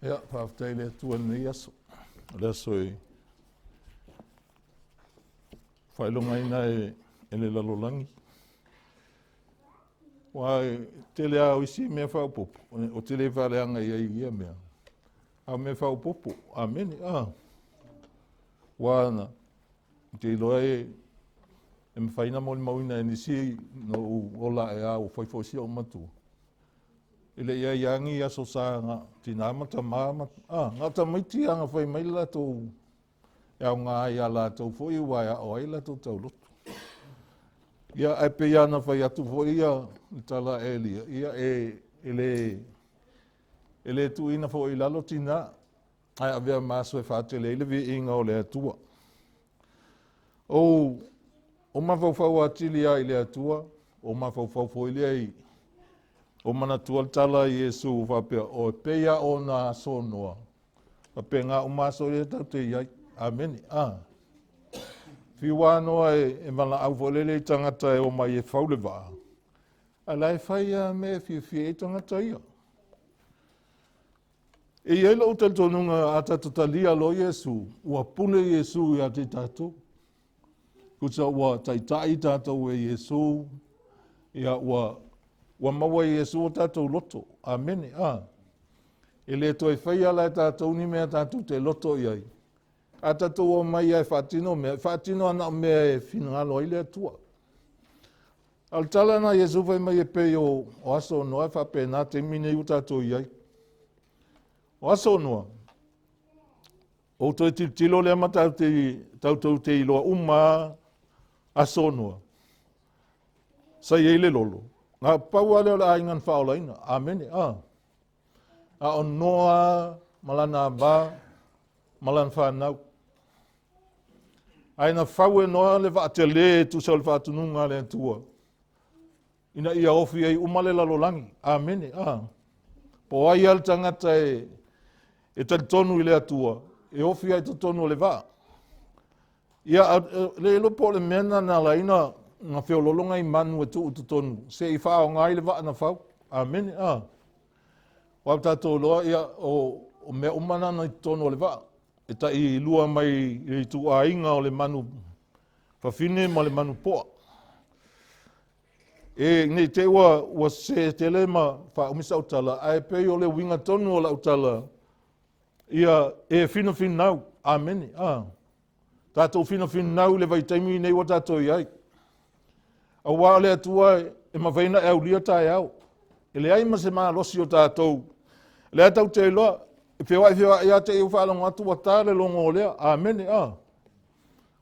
Ia, faafetai i le Atua i lenei aso. O le aso e faailogaina e le lalolagi. Aua e tele lava o isi mea faaopoopo, ou te le faaleaga i ai i ia mea, a o mea faaopoopo. Amene. A. Aua ou te iloa e mafai ona molimauina e nisi na ou ola ae lava ua fai foi si ou matua. E le i i ai lava ni aso sa na o tina ma tama ma, a, na o tamaiti lava na fai mai le latou e aoga ai ia latou foi aua e aoa ai latou tauloto. Ia, ae pei lava ona fai atu foi ia le tala a Elia, ia e, e le e le tuuina foi i lalo tina, ae avea ma aso e faatele ai le viiga o le Atua. Ou o mafaufau atili lava i le Atua, o mafaufau foi lea i o manatua le tala a Iesu faapea, o e pei lava o na aso o Noa, faapena uma aso ia tatou te i ai. Amene. A. Fiu lava Noa e, e valaau foi lele i tagata e omai e fau le vaa, a la e fai lava mea e fiafia ai tagata ia. E i ai lou talitonuga a tatou talia loa Iesu, ua pule Iesu ia te tatou. Tusa ua taitai tatou e Iesu, ia ua ua maua e Iesu o tatou loto. Amene. A. E le toe faia la e tatou ni mea tatou te loto i ai. A tatou omai lava e faatino mea, e faatino ana o mea e finagalo ai le Atua. A o le tala lena a Iesu fai mai e pei o, o aso o Noa e faapena taimi nei ua tatou i ai. O aso o Noa, ou toe tilotilo lea ma tatou te iloa uma aso o Noa. Sa i ai le lolo. Na pau lava lea o le aiga na faaolaina. Amene. A. A o Noa ma lana ava ma lana fanau. Ae na fau e Noa le vaa tele e tusa o le faatunuga a le Atua, ina ia ofi ai uma le lalolagi. Amene. A. Po o ai lava le tagata e, e talitonu i le Atua, e ofi ai totonu o le vaa. Ia, le iloa po o le mea na na ala ai na, na feololo nai manu e tuu i totonu, se i faaaoga ai le vaa na fau. Amene. A. Aua ua tatou iloa, ia, o, o mea uma na na i totonu o le vaa. E tai lua mai i le ituaiga o le manu fafine ma le manu poa. E nei te ua, ua sese tele ma faaumi sau tala, ae pei o le uiga tonu o lau tala, ia e finafinau, amene, a. Tatou finafinau i le vaitaimi nei ua tatou i ai. Aua o le Atua e mafai ona e aulia taeao. E leai ma se malosi o tatou. O lea tatou te iloa, e feoai feoai lava te i ua faalogo atu ua ta le logo o lea. Amene, a.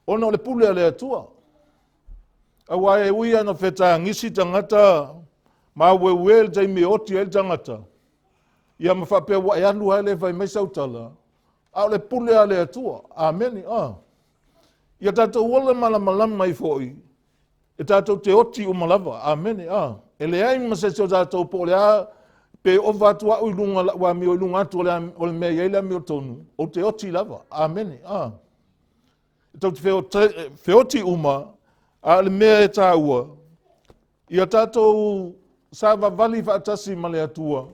Ona o le pule a le Atua. Aua e ui lava ina fetagisi tagata ma aueue le taimi e oti ai le tagata, ia ma faapea ua e alu lava e le fai mai sau tala, a o le pule a le Atua. Amene, a. Ia tatou ola malamalama ai foi, e tatou te oti uma lava. Amene, a. E leai ma se isi o tatou po o le a, pe ova atu au i luga lau amio i luga atu o le, o le mea e i ai le amiotonu, ou te oti lava. Amene, a. E tatou te feoti uma, a o le mea e taua, ia tatou savavali faatasi ma le Atua,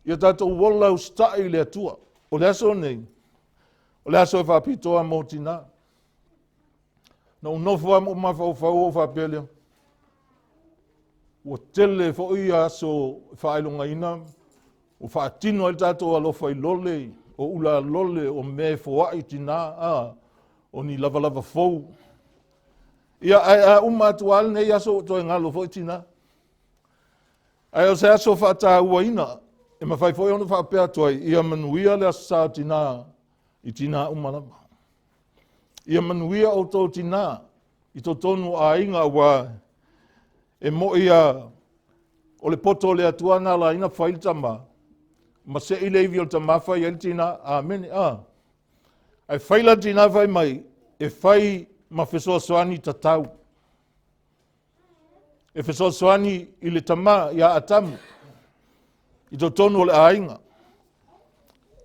ia tatou ola usitai i le Atua. O le aso nei, o le aso e faapitoa mo tina. Na ou nofo lava ma ou mafaufau ou faapea lea, ua tele foi aso e faailogaina ua faatino ai le tatou alofa i lole, o ula lole, o mea e foai i tina, a, o ni lavalava fou. Ia, ae a uma atu lava lenei aso ua toe galo foi tina. Ae o se aso faatauaina, e mafai foi ona faapea atu ai, ia manuia le aso sa o tina i tina uma lava. Ia manuia outou tina i totonu o aiga, aua e moi a o le poto o le Atua na ala ai na fai le tama, ma sei le ivi o le tama fai ai le tina. Amene. A. Ae fai la le tina fai mai, e fai ma fesoasoani tatau. E fesoasoani i le tama ia Atamu i totonu o le aiga.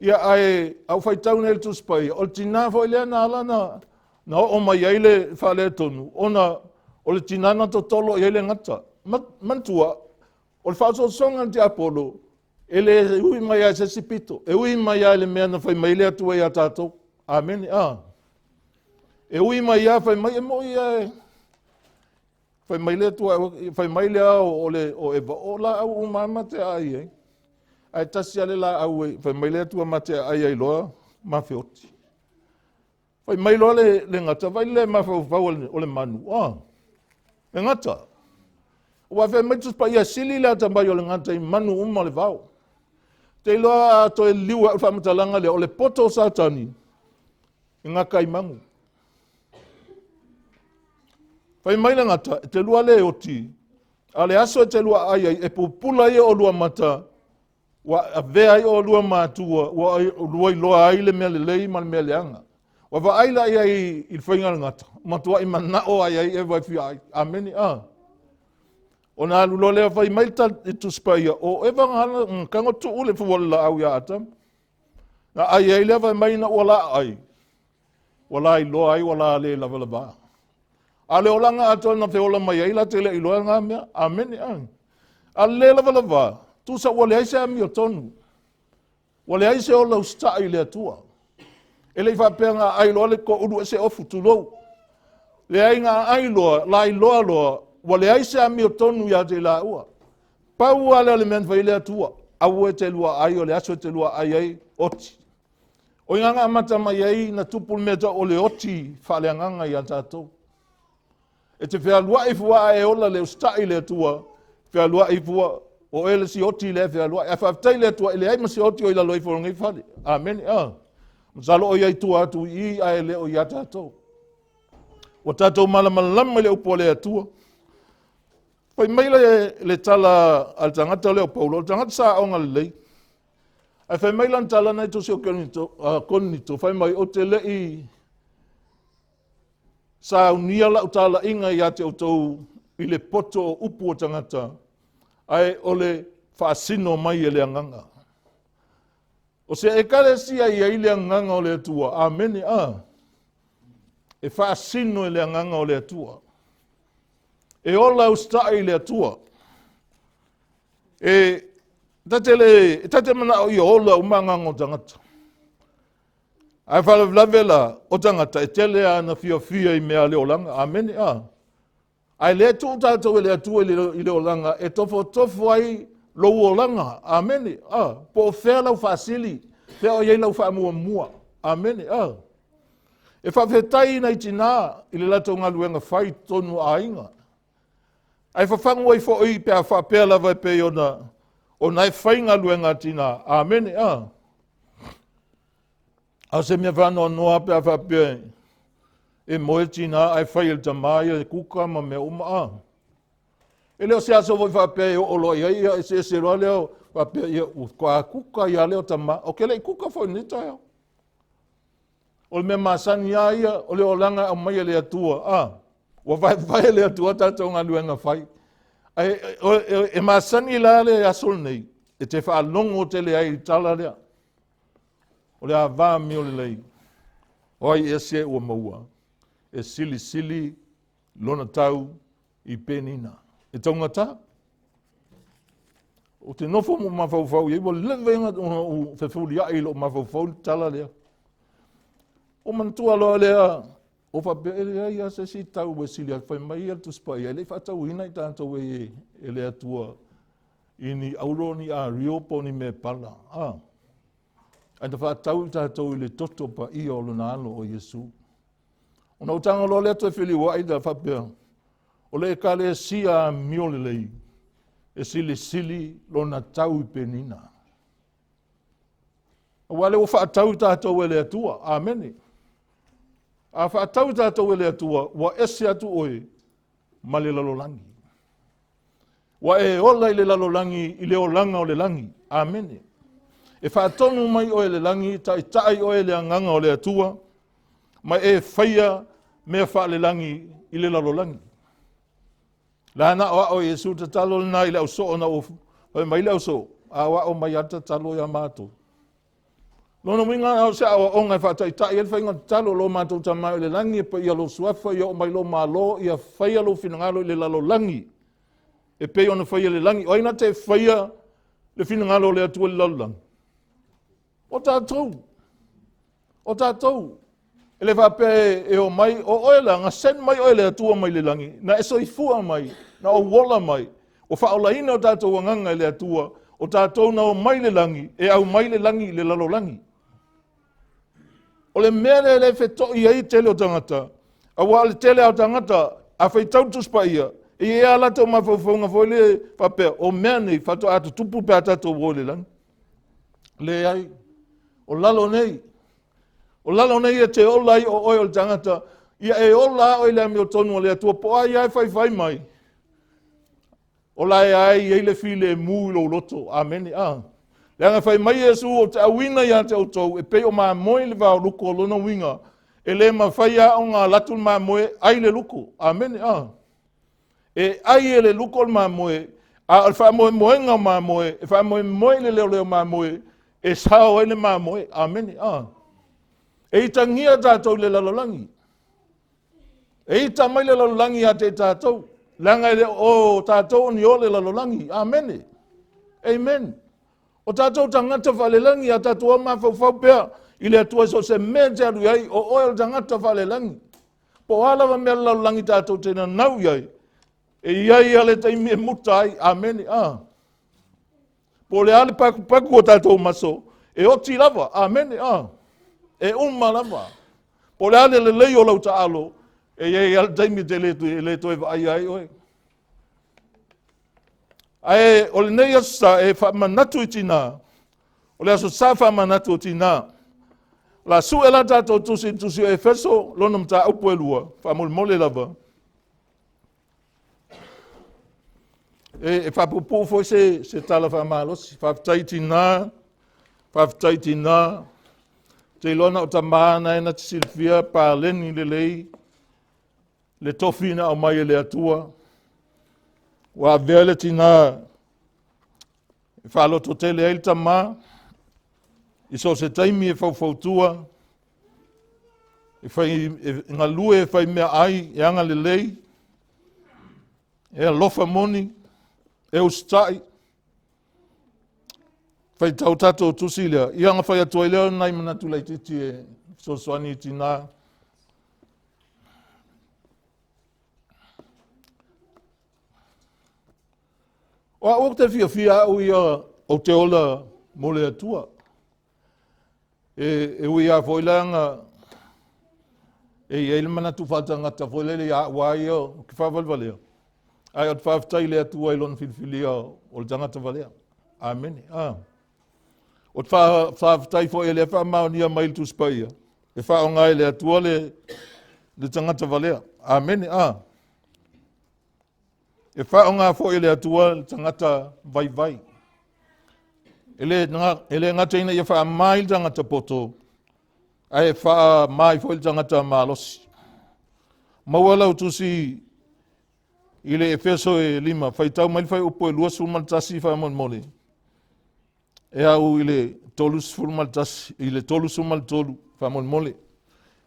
Ia ae au faitau nei le Tusi Paia, o le tina foi lea na ala na, na oo mai ai le faaletonu, ona o le tina na totolo i ai le gata. Manatua, o le faaosoosoga a le tiapolo, E le ui mai lava i se isi pito, e ui mai lava i le mea na fai mai ai le Atua ia tatou. Amene. A. E ui mai lava fai mai e moi e fai mai le Atua, fai mai le ao o le o Eva, o laau uma ma te ai ai. Ae tasi lava le laau e fai mai le Atua ma te ai ai loa ma feoti. Fai mai loa le gata, vai le mafaufau o le manu, ah, le gata. Ua fai mai Tusi Paia, sili le atamai o le gata i manu uma o le vao. Te iloa a toe liliu au faamatalaga lea, o le poto o Satani, e gata i manu. Fai mai le gata, e te lua le oti, a le aso e te lua ai ai, e pupula ia o lua mata, ua avea ai oulua matua, ua lua iloa ai le mea lelei ma le mea leaga. Ua vaai la i ai i le faiga o le gata, matuai manao ai ai Eva e fia ai. Amene. A. Ona alu loa lea fai mai le Tusi Paia, o Eva na tago tuu le fua o le laau ia Atamu. Na ai ai lea fai mai na ua la ai, ua la iloa ai ua la le lavalava. A o le olaga atoa na feola mai ai la te le iloa ngā mea. Amene. A. A le lavalava, tusa ua leai se amiotonu. Ua leai se ola usitai i le Atua. E le i faapea na aai loa le toulu ese ofu, tulou. Leai na aai loa, la iloa loa, ua leai se amiotonu ia te i laua. Pau lava lea o le mea na fai ai le Atua. Aua e te lua ai, o le aso e te lua ai ai, oti. O ina na amata mai ai na tupu le mea tau o le oti faaleagaga ia tatou. E te fealuai fua ae ola le usitai i le Atua, fealuai fua, o oe le sioti lea e fealuai. Ae faafetai i le Atua e leai ma se oti o i lalo ifo o lenei fale. Amene. A. Masalo o i ai tua atu i i ae le o ia tatou. Ua tatou malamalama i le upu a le Atua. Fai mai le tala a le tagata lea o Paulo, o le tagata sa aoga lelei. Ae fai mai lana tala na i tusi o Korinito, fai mai, ou te le i saunia lau talaiga ia te outou i le poto o upu o tagata, ae o le faasino mai e le Agaga. O se ekalesia e i ai le Agaga o le Atua, amene, a. E faasino e le Agaga o le Atua. E ola usitai i le Atua. E tate le, e tate manao ia ola uma agaga o tagata. Ae faalavelave la, o tagata e tele ana fiafia i mea a le olaga. Amene, a. Ae lea tuu tatou e le Atua i le olaga e tofotofo ai lou olaga. Amene. A. Po o fea lau faasili, fea o i ai lau faamuamua. Amene. A. E faafetai nai tinā i le latou galuega fai i totonu o aiga. Ae fafagu ai foi pe a faapea lava e pei ona e fai galuega a tinā. Amene. A. A o se mea faanoanoa pe a faapea e moe tinā ae fai e le tamā ia le kuka ma mea uma. A. E le o se aso foi faapea e oo loa i ai ia eseese loa lea faapea ia ua faatoa kuka ia lea o tamā. Ou te le i kuka foi i lenei taeao. O le mea masani lava ia o le olaga e aumai e le Atua. A, ua vaevae e le Atua tatou galuega fai. Ae e masani la le aso lenei e te faalogo tele ai i le tala lea. O le ava amiolelei, o ai ea se ua maua e silisili lona tau i Penina. E taugata. Ou te nofo ma mafaufau i ai, ua leva ia ona ou fefuliai i lou mafaufau le tala lea. O manatua loa lea, o faapea, e leai lava se isi tau e sili atu, fai mai ia le Tusi Paia, e le i faatauina i tatou e le Atua i ni auro, ni ario po o ni mea pala. Ah. Ae na faatau i tatou i le toto paia o lona alo o Iesu. Ona ou tago loa lea toe feliuai da faapea, o le ekalesia amio lelei e silisili lona tau i Penina. Aua lea ua faatau i tatou e le Atua. Amene. A faatau i tatou e le Atua, ua ese atu oe ma le lalolagi. Ua e ola i le lalolagi i le olaga o le lagi. Amene. E faatonu mai oe e le lagi, taitai oe e le agaga o le Atua, ma e faia mea faalelagi i le lalolagi. La na aoao e Iesu tatalo lena i le ausoo na ua fai mai le ausoo, aoao mai lava le tatalo ia matou. Lona uiga o se aoaoga e faataitai ai le faiga tatalo, lo matou Tama i le lagi, e paia lou suafa, ia oo mai lou malo, ia faia lou finagalo i le lalolagi e pei ona faia i le lagi. O ai na te faia le finagalo o le Atua i le lalolagi? O tatou. O tatou. E le faapea e o mai, o oe la, na send mai oe e le Atua mai le lagi, na e soifua mai, na ou ola mai, ua faaolaina o tatou agaga e le Atua, o tatou na o mai le lagi, e aumai le lagi i le lalolagi. O le mea lea e le feto'i ai le tele o tagata, aua o le tele lava o tagata, a faitau le Tusi Paia, e i ai lava latou mafaufauga foi lea faapea, o mea nei faatoa tutupu pe a tatou o i le lagi. Leai, o lalo nei, o lalo nei e te ola ai o oe o le tagata, ia e ola lava oe i le amiotonu a le Atua, po o ai lava e faifai mai, o la e lava e i ai le filemu i lou loto. Amene. A. Leaga fai mai Iesu, ou te auina ia te outou, e pei o mamoe i le vaoluko, o lona uiga, e le mafai lava ona alu atu le mamoe, ai le luko. Amene. A. E ai e le luko le mamoe, a o le faamoemoega o mamoe, e faamoemoe i le leoleo mamoe, e sao ai le mamoe. Amene. A. E itagia tatou i le lalolagi. E ita mai le lalolagi ia te i tatou, leaga e le o tatou o ni o le lalolagi. Amene. Amen. O tatou tagata faalelagi, a tatou o mafaufau pea i le Atua i so o se mea e te alu i ai, o oe o le tagata faalelagi. Po o a lava mea o le lalolagi tatou te nanau i ai, e i ai lava le taimi e muta ai. Amene. A. Po o le a le pakupaku o tatou maso, e oti lava. Amene. A. E uma lava. Po o le a le lelei o lau taalo, e i ai lava le taimi e le, le toe vaaia ai oe. Ae o lenei aso sa e faamanatu i tinā, o le aso sa faamanatu o tinā. O le a sue la tatou tusi i le tusi o Efeso, lona mataupu e lua, faamolemole lava. E faapuupuu foi se tala faamalosi. Faafetai i tinā, faafetai i tinā. Ou te iloa na o tama na e na te silafia paleni lelei le tofi na aumai e le Atua. Ua avea le tinā e faalototele ai le tama i so o se taimi e faufautua, e, fai, e galue e fai mea ai, e agalelei, e alofa moni, e usitai. Faitau tatou tusi lea, ia ona fai atu ai lea o nai manatu laitiiti e fesoasoani i tinā. O au ou te fiafia au ia ou te ola mo le Atua. E ui lava foi leaga e i ai le manatu faatagata foi lele ia au lava ia ou te faavalevalea, ae ou te faafetai i le Atua i lona filifilia o le tagata valea. Amene. Ah. O te faafetai foi e lea faamaonia mai le Tusi Paia, e faaaoga e le Atua le tagata valea. Amene. Ah. E faaaoga foi e le Atua le tagata vaivai. E le gata ina ia faamai le tagata poto, ae faamai foi le tagata malosi. Maua lau tusi i le Efeso e 5, faitau mai le fuaiupu e 21 faamolemole. E au i le 31, i le 33 faamolemole.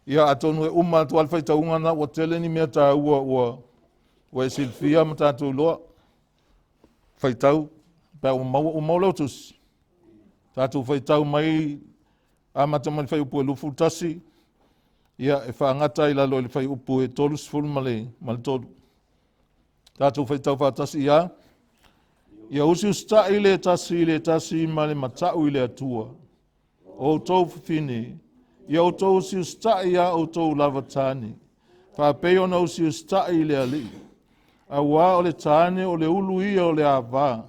Ia atonu e uma atu lava le faitauga na ua tele ni mea taua ua e silafia ma tatou iloa. Faitau, pe a ua maua, ua maua lau tusi. Tatou faitau mai amata mai le fuaiupu e 21, ia e faagata ai i lalo i le fuaiupu e 33. Tatou faitau faatasi ia. Ia usiusitai le tasi i le tasi ma le matau i le Atua. O outou fafine, ia outou usiusitai iā outou lava tane, faapei ona usiusitai i le Alii. Auā o le tane o le ulu ia o le ava,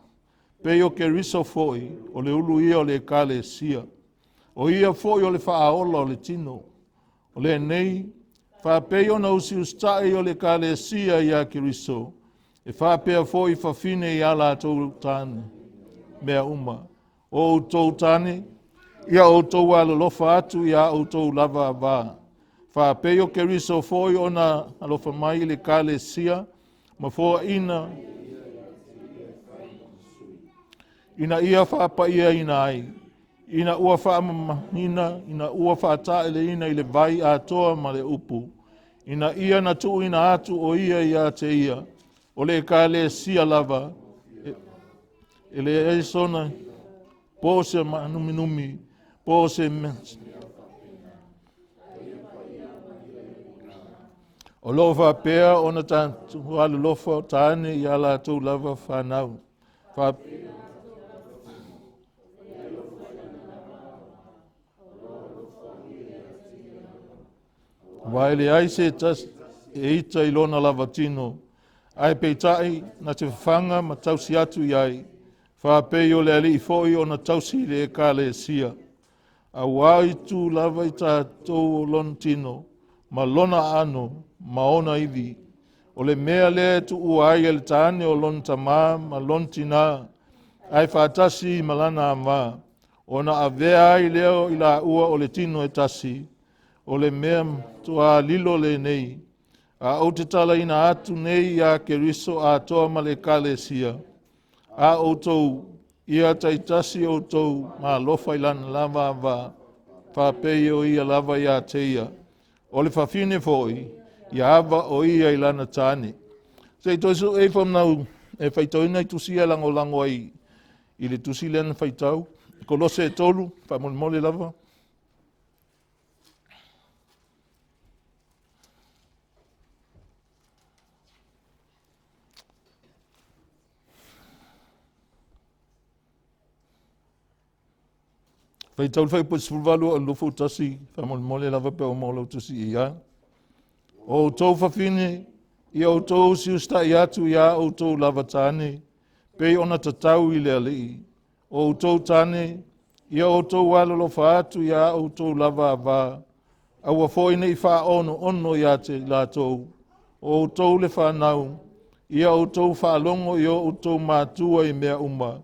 pei o Keriso foi o le ulu ia o le Ekalesia. O ia foi o le faaola o le tino. O lenei, faapei ona usiusitai o le Ekalesia iā Keriso, e faapea foi fafine iā latou tane mea uma. O outou tane, ia outou alolofa atu iā outou lava ava, faapei o Keriso foi ona alofa mai i le Ekalesia ma foaina ina ia faapaiaina ai, ina ua faamamaina, ina ua faataeleina i le vai atoa ma le upu, ina ia na tuuina atu o ia ia te ia, o le Ekalesia lava, e leai sona. po o se maanuminumi, po o se mea. O lo o faapea ona tatou alolofa o tane i a latou lava fanau. Fa... Aua e leai se tasi e ita i lona lava tino, ae peitai na te fafaga ma tausi atu i ai, faapei o le Alii foi ona tausi i le Ekalesia. Auā itu lava i tatou o lona tino, ma lona aano, ma ona ivi. O le mea lea e tuua ai e le tāne o lona tamā ma lona tinā, ae faatasi ma lana ama, ona avea ai lea o i laua o le tino e tasi, o le mea matuā lilo lenei, a ou te talaina atu nei iā Keriso atoa ma le Ekalesia, a outou, ia taitasi outou malofa i lana lava ava, faapei o ia lava iā te ia. O le fafine foi, ia ava o ia i lana tāne. Se i toe sue ifo nau e faitauina i tusi ia e lagolago ai i le tusi lea na faitau. Kolose e 3, faamolemole lava. Faitau le fuaiupu 18 o 21, faamolemole lava pe ua maua lau tusi i ai. O outou fafine, ia outou usiusitai atu iā outou lava tane, pei ona tatau i le Alii. O outou tane, ia outou alolofa atu iā outou lava ava, aua foi ne i faaonoono iā te latou. O outou le fanau, ia outou faalogo i o outou matua i mea uma,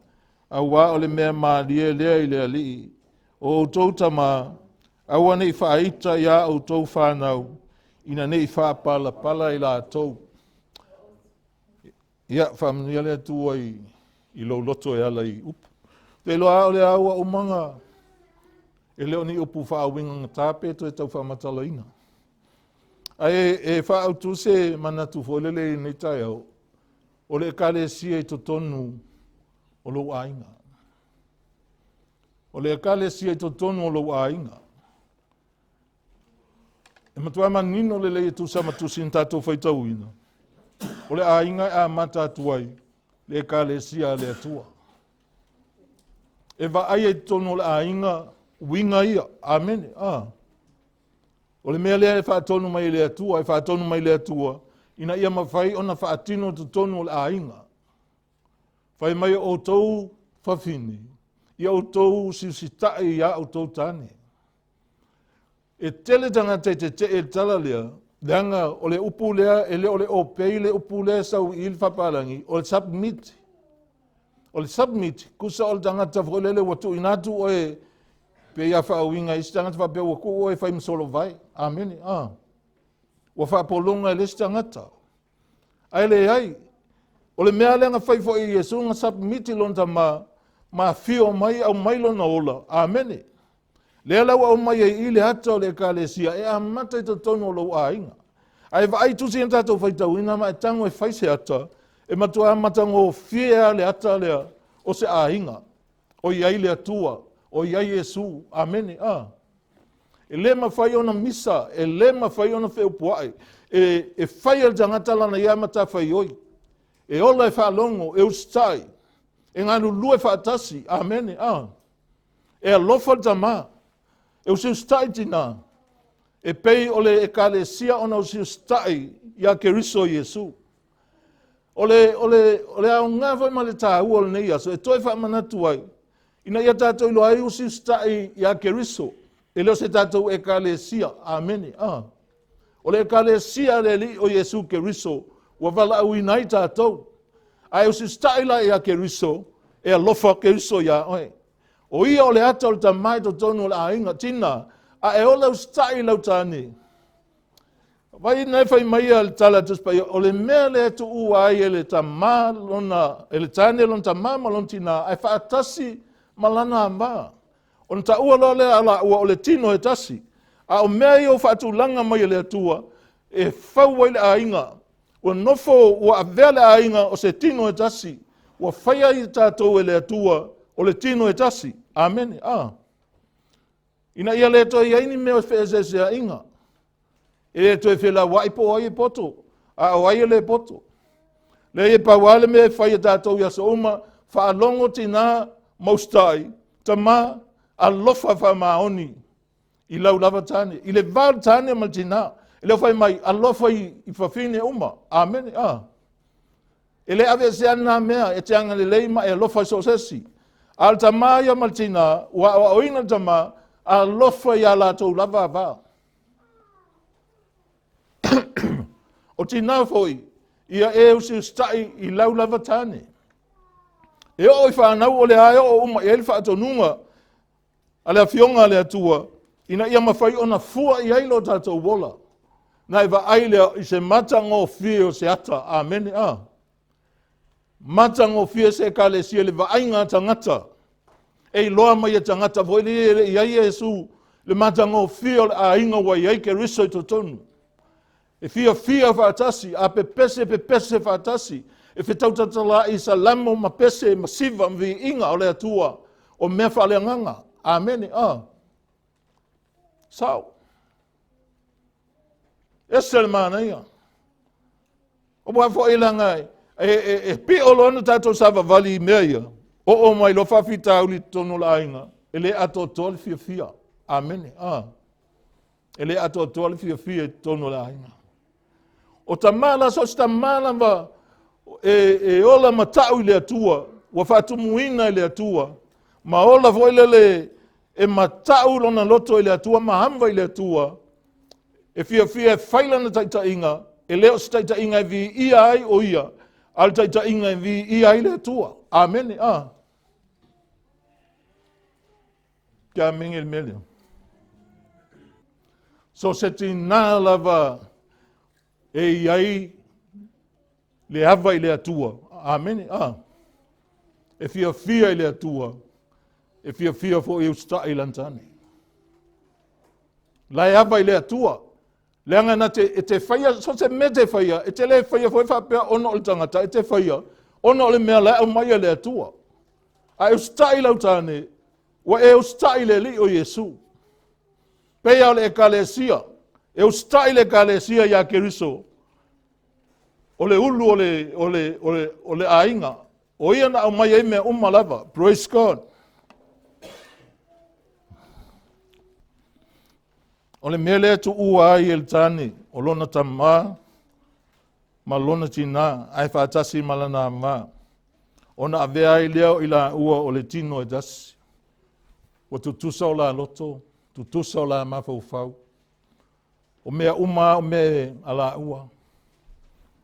auā o le mea malie lea i le Alii. O outou tamā, aua ne i faaita iā outou fanau, ina ne i faapalapala i latou. Ia, faamanuia le Atua i, i lou loto e ala i upu. Te iloa o le a ua umaga e le o ni upu faauigagatā pe toe tau faamatalaina. Ae e faaautu se manatu foi lele i lenei taeao, o le Ekalesia i totonu o lou aiga. O le Ekalesia i totonu o lou aiga. E matua manino lelei e tusa ma tusi na tatou faitauina. O le aiga e amata atu ai le Ekalesia a le Atua. E vaaia i totonu o le aiga uiga ia. Amene. Ah. O le mea lea e faatonu mai e le Atua, e faatonu mai le Atua, ina ia mafai ona faatino totonu o le aiga. Fai mai o outou fafine, ia outou usiusitai iā outou tane. E tele tagata e tetee i le tala lea, leaga o le upu lea e le o le obey le upu lea e sau i i le faapalagi, o le submit. O le submit, tusa o le tagata foi lele ua tuuina atu oe pei a faauiga i isi tagata faapea ua tuu oe e fai ma solovae. Amene. Ah. Ua faapologa e le isi tagata. Ae leai, o le mea lea na fai foi e Iesu na submit i lona tama, ma afio mai aumai lona ola. Amene. Lea la ua aumai ai i le ata o le Ekalesia e amata i totonu o lou aiga. Ae vaai tusi na tatou faitauina ma e tago e fai se ata, e matua matagofie lava le ata lea o se aiga. O i ai le Atua, o i ai Iesu. Amene. A. E le mafai ona misa, e le mafai ona feupuai. E, e fai e le tagata lana ia matafaioi. E ola e faalogo, e usitai, e galulue faatasi. Amene. A. E alofa le tamā, e usiusitai tinā, e pei o le Ekalesia ona usiusitai iā Keriso Iesu. O le, o le, o le aoga foi ma le taua o lenei aso e toe faamanatu ai, ina ia tatou iloa ai usiusitai iā Keriso, e le o se tatou Ekalesia. Amene. Ah. O le Ekalesia a le Alii o Iesu Keriso ua valaauina ai tatou. Ae usiusitai la iā Keriso, e alofa Keriso iā oe. O ia o le ata o le tamā i totonu o le aiga, tina, a e ola usitai i lau tāne. Vai na e fai mai a le tala a Tusi Paia, o le mea lea e tuua ai e le tamā lona, e le tāne lona tamā ma lona tinā, ae faatasi ma lana ama. Ona taua loa lea a laua o le tino e tasi. A o mea ia ua faatulaga mai e le Atua, e fau ai le aiga. Ua nofo, ua avea le aiga o se tino e tasi. Ua faia ai tatou e le Atua o le tino e tasi. Amene. A. Ina ia le toe i ai ni mea o feeseeseaiga. E le toe felauai po o ai e poto, a o ai e le poto. Leai e pau lava le mea e fai e tatou i aso uma, faalogo tinā ma usitai, tama, alofa faamaoni i lau lava tane, i le va o le tane ma le tinā. E le o fai mai, alofa i fafine uma. Amene. A. E le aveesea lena mea, e te agalelei ma e alofa i so o se isi. A o le tama ia ma le tinā, ua aoaoina le tama, alofa i a latou lava va. O tinā foi, ia e usiusitai i lau lava tane. E oo i fanau o lea e oo uma i ai le faatonuga a le Afioga a le Atua, ina ia mafai ona fua i ai lo tatou ola. Na e vaai lea i se matagofie o se ata. Amene. A. Matagofie se Ekalesia i le vaaiga a tagata. E iloa mai e tagata foi lea e le i i ai Iesu le matagofie o le aiga ua i ai Keriso i totonu. E fiafia faatasi, a pepese, pepese faatasi. E fetautatalaai i salamo ma pese ma siva ma viiga o le Atua o mea faaleagaga. Amene. A. Sao. Ese le manaia. Aua foi leaga e pio loa ona tatou savavali i mea ia, oo mai loa faafitauli i totonu o le aiga, e le atoatoa le fiafia. Amene. A. E le atoatoa le fiafia i totonu o le aiga. O tama la, so o se tama lava e ola matau i le Atua, ua faatumuina i le Atua, ma ola foi lele e matau lona loto i le Atua ma ava i le Atua, e fiafia e fai lana taitaiga, e le o se taitaiga e viia ai o ia, a o le taitaiga e viia ai le Atua. Amene. A. Ke amene le mea lea. So se tinā lava e i ai le ava i le Atua. Amene. A. E fiafia i le Atua, e fiafia foi e usitai i lana tane. La e ava i le Atua. Leaga na te, e te faia, so se mea te faia, e te le faia foi faapea ona o le tagata, e te faia ona o le mea la e aumai e le Atua. A e usitai i lau tane, ua e usitai i le Alii o Iesu. Pei lava o le Ekalesia, e usitai le Ekalesia iā Keriso, o le ulu o le, o le, o le, o le aiga, o ia na aumai ai mea uma lava. Praise God. O le mea lea e tuua ai e le tane o lona tamā ma lona tinā, ae faatasi ma lana ama, ona avea ai lea o i laua o le tino e tasi. Ua tutusa o la loto, tutusa o la mafaufau. O mea uma a o mea a laua.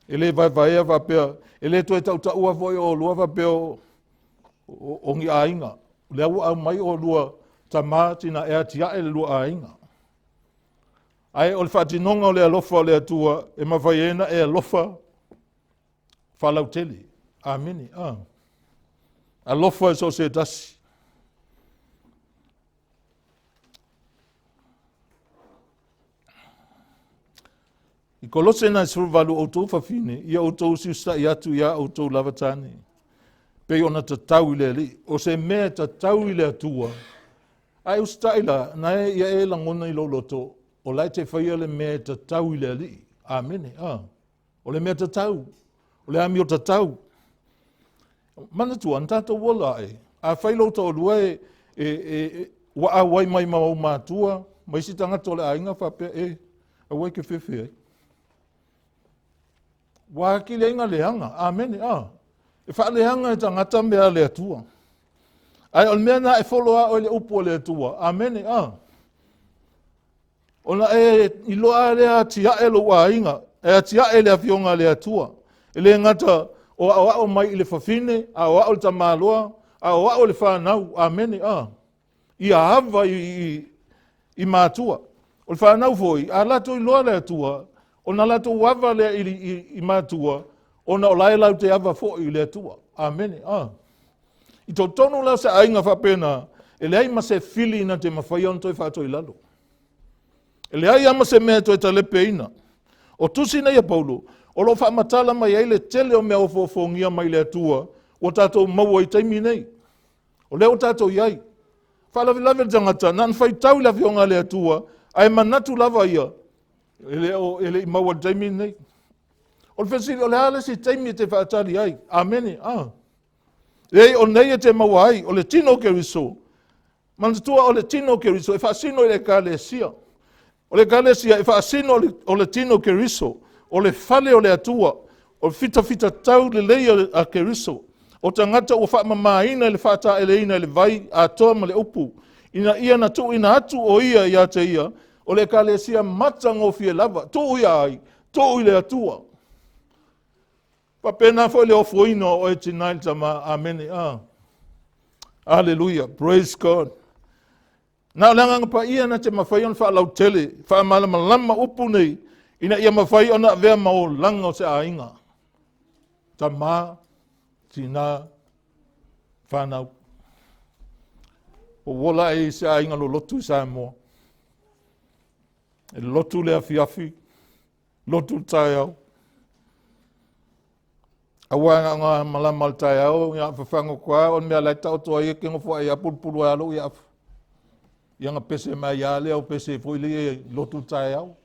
E le vaevaea faapea, e le toe tautaua foi o olua faapea o ni aiga. O lea ua aumai olua tama tina e atiae le lua aiga. Ae o le faatinoga o le alofa o le Atua e mafai ai ona e alofa faalautele. Amene. Ah. Alofa i so o se tasi. I Kolose nai 18 outou fafine, ia outou usiusitai atu iā outou lava tane, pei ona tatau i le Alii. O se mea e tatau i le Atua, a e usitai la, na e ia e lagona i lou loto, o la e te faia le mea e tatau i le Alii. Amene. Ah. O le mea tatau, o le amio tatau. Manatua, na tatou ola ae, afai lou toalua e, e, e, e ua auai mai ma ou matua, ma isi tagata o le aiga faapea, e, aua e te fefe ai. Ua atili ai na leaga, amene, a. E faaleaga e tagata mea a le Atua. Ae o le mea na e folo a oe le upu a le Atua, amene, a. Ona e iloa lea atiae lou aiga, e atiae le Afioga a le Atua. E le gata o aoao mai i le fafine, a o ao le tamaloa, a o ao le fanau, amene, a. Ia ava i matua. O le fanau foi, a latou iloa le Atua, ona latou ava lea i matua, ona o la e latou te ava foi i le Atua. Amene, a. I totonu la o se aiga faapena, e leai ma se fili na te mafai ona toe faatoi lalo. E leai lava ma se mea e toe talepeina. O tusi nei a Paulo, o lo o faamatala mai ai le tele o mea ofoofogia mai le Atua ua tatou maua i taimi nei. O lea ua tatou i ai. Faalavelave le tagata, na ona faitau i le Afioga a le Atua, ae manatu lava ia, e le o, e le i maua i le taimi lenei. O le fesili, o le a le isi taimi e te faatali ai? Amene. Ah. Leai, o nei e te maua ai, o le tino o Keriso. Manatua o le tino o Keriso e faasino i le Ekalesia. O le Ekalesia e faasino o le tino o Keriso, o le fale o le Atua, o le fitafitatau lelei a Keriso, o tagata ua faamamaina i le faataeleina i le vai atoa ma le upu, ina ia na tuuina atu o ia ia te ia, o le Ekalesia matagofie lava, tuu ia ai, tuu i le Atua. Faapena foi le ofoina o oe tina i le tama. Amene. Ah. Aleluia. Praise God. Na o le Agaga Paia na te mafai ona faalautele, faamalamalama upu nei, ina ia mafai ona avea ma olaga o se aiga. Tama, tina, fanau. Ua ola ai se aiga lolotu i Samoa. E lotu le afiafi, lotu le taeao. Aua na ona malama o le taeao, ia fafaga koa, o le mea la e taoto ai e ke nofo ai a pulupulu ai a lou iafu. Ia na pese mai a lea o pese foi le e lotu le taeao.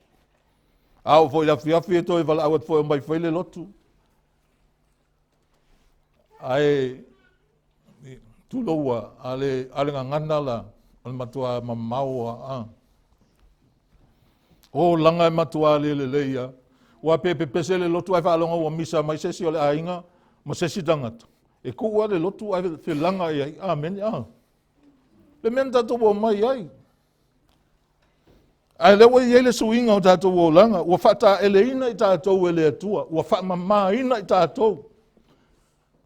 A o foi le afiafi e toe valaau atu foi o mai fai le lotu. Ae tuloua a le, a le gagana la, o le matua mamao a. a. O laga e matua le lelei a. Ua pe pepese le lotu ae faalogo ua misa mai se isi o le aiga ma se isi tagata. E tuu lava le lotu ae felaga i ai. Amene. A. Le mea na tatou omai ai. Ae lea ua i ai le suiga o tatou olaga, ua faataeleina i tatou e le Atua, ua faamamaina i tatou.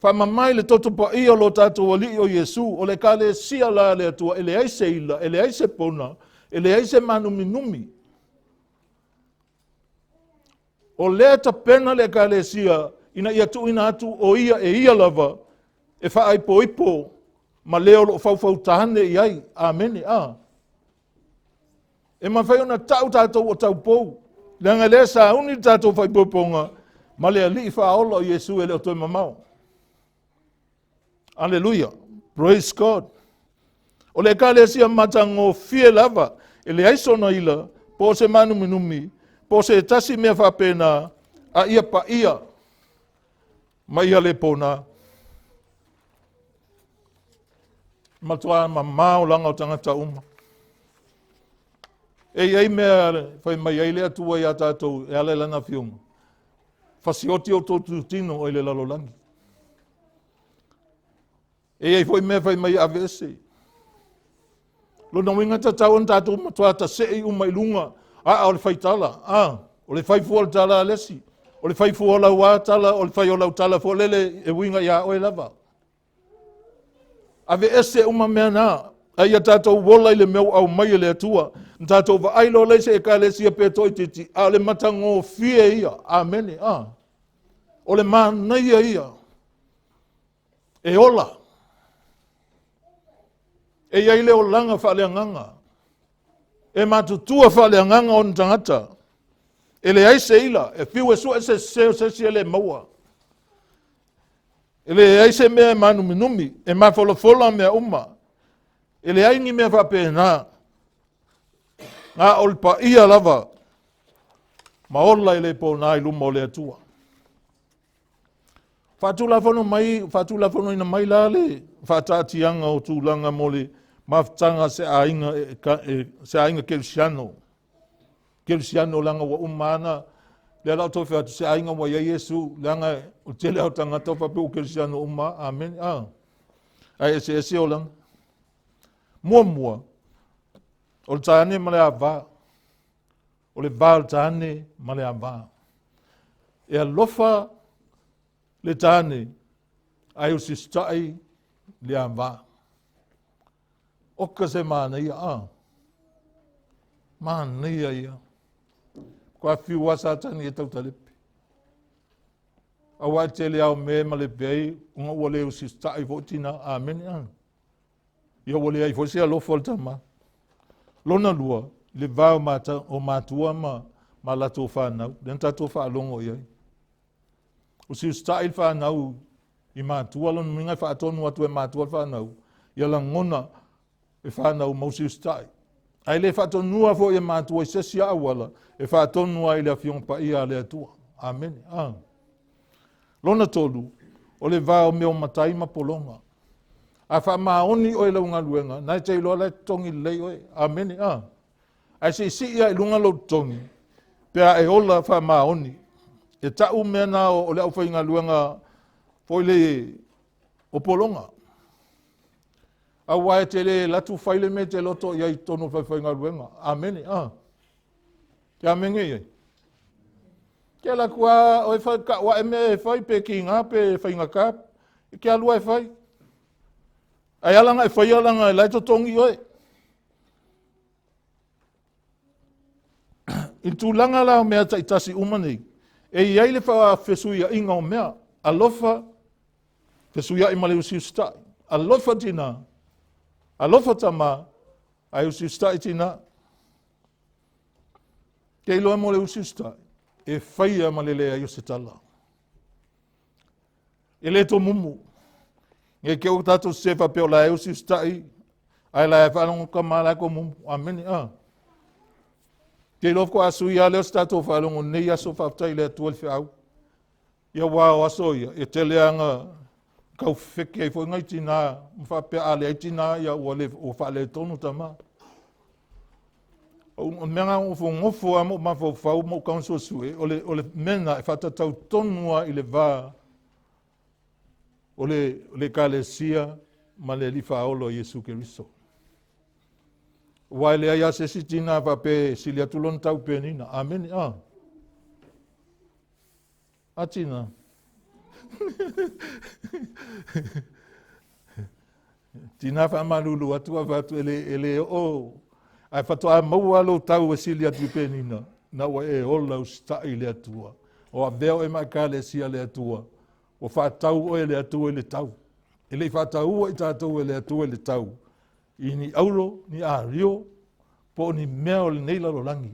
Faamama i le toto paia o lo tatou Alii o Iesu, o le Ekalesia la a le Atua, e leai se ila, e leai se pona, e leai se mānuminumi. O lea e tapena le Ekalesia ina ia tuuina atu o ia e ia lava e faaipoipo ma le o lo o faufautane i ai. Amene. A. E mafai ona tau tatou o taupou, leaga lea e sauni le tatou faaipoipoga ma le Alii faaola o Iesu e le o toe mamao. Aleluia. Praise God. O le ekalesia matagofie lava, e leai sona ila, po o se mānuminumi, po o se tasi mea faapena, a ia paia ma ia le pona. Matua mamao laga o tagata uma. E i ai mea fai mai ai le Atua iā tatou e ala i lana afioga. Fasioti outou tutino i le lalolagi. E i ai foi mea fai mai aveese. Lona uiga tatau ona tatou matua tasei uma i luga aa o le faitala, a o le fai fua o le tala a le isi, o le fai fua o lau a tala, o le fai o lau tala foi lele e uiga iā oe lava. Aveese uma mea na, a ia tatou ola i le mea ua aumai e le Atua. Na tatou vaai loa lea i se ekalesia pe toaitiiti, a o le matagofie ia. Amene. A. O le manaia ia. E ola. E i ai le olaga faaleagaga. E matutua faaleagaga ona tagata. E leai se ila, e fiu e sue se sese o se isi e le maua. E leai se mea e mānuminumi, e mafolafola mea uma. E leai ni mea faapena. Na o le paia lava ma ola e le pona i luma o le Atua. Faatulafono mai, faatulafonoina mai la le faataatiaga o tulaga mo le mafutaga a se aiga, se aiga kerisiano. Kerisiano leaga ua uma ana lea la o toe fai atu se aiga ua i ai Iesu, leaga o le tele o tagata o faapea ua kerisiano uma, amene, a. Ae eseese olaga. Muamua, o le tāne ma le ava. O le va o le tāne ma le ava. E alofa le tāne, ae usitaʻi le ava. Oka se manaia, a. Manaia ia. Kua fiu a Satani e tautalepe. Aua e tele ao me ma le pei, ona ua le usitaʻi foi tina. Amene, a. Ia ua leai foi se alofa o le tama. Lona lua, i le va o, mata, o matua ma, ma latou fanau, lea na tatou faalogo i ai. Usiusitaʻi le fanau i matua, lona uiga e faatonu atu e matua le fanau, ia lagona. e fanau ma usiusitai. Ae le faatonua foi e matua i se isi auala e faatonu ai i le Afioga Paia a le Atua. Amene. Ah. Lona tolu, o le va o mea o matai ma pologa. A faamaoni oe i lau galuega, na e te iloa la e totogi lelei oe. Amene. Ah. Ae siisii lava i luga lou totogi pe a e ola faamaoni. E tau mea na o le aufaigaluega foi le o pologa. Aua e te le alu atu fai le mea e te loto i ai i totonu o le falefaigaluega. Amene. Ah. Ke amene i ai. Ke alu atu lava oe fai kau ae mea e fai pe kiga pe faigata. E ke alu lava e fai. Ae ala na e faia leaga e la e totogi oe. I le tulaga la o mea taitasi uma nei, e i ai le faafesuiaʻiga o mea, alofa, fesuiaʻi ma le usiusitaʻi, alofa tinā, alofa tamā, ae usiusitaʻi tinā. Ke iloa mo le usiusitaʻi, e faia ma le leai o se tala. E le tomumu. Nge ke o tatou se faapea o la e usiusitaʻi, ae la e faalogo tama la e tomumu. Amene. Ah. Te iloa faatoa sui lava lea o se tatou faalogo nei aso faafetai i le Atua i le feau. Ia aua o aso ia, e tele lava na tau fefeke ai foi nai tinā ma faapea a leai tinā ia ua le ua faaletonu tama. O mea na nofonofo lava ma ou mafaufau ma ou tago suesue, o le, o le mea lena e faatatau tonu lava i le va o le, le Ekalesia ma le Alii Faaola o Iesu Keriso. Aua e leai lava se isi tinā faapea e sili atu lona tau penina. Amene. Ah. A tina. Tina faamalulu atu a fai atu e le, e le oo ae faatoa maua lou tau e sili atu i penina na ua e ola usitaʻi i le Atua. O avea oe ma Ekalesia le Atua. Ua faatau oe e le Atua i le tau. E le i faataua i tatou e le Atua i le tau i ni auro, ni ario, po o ni mea o lenei lalolagi.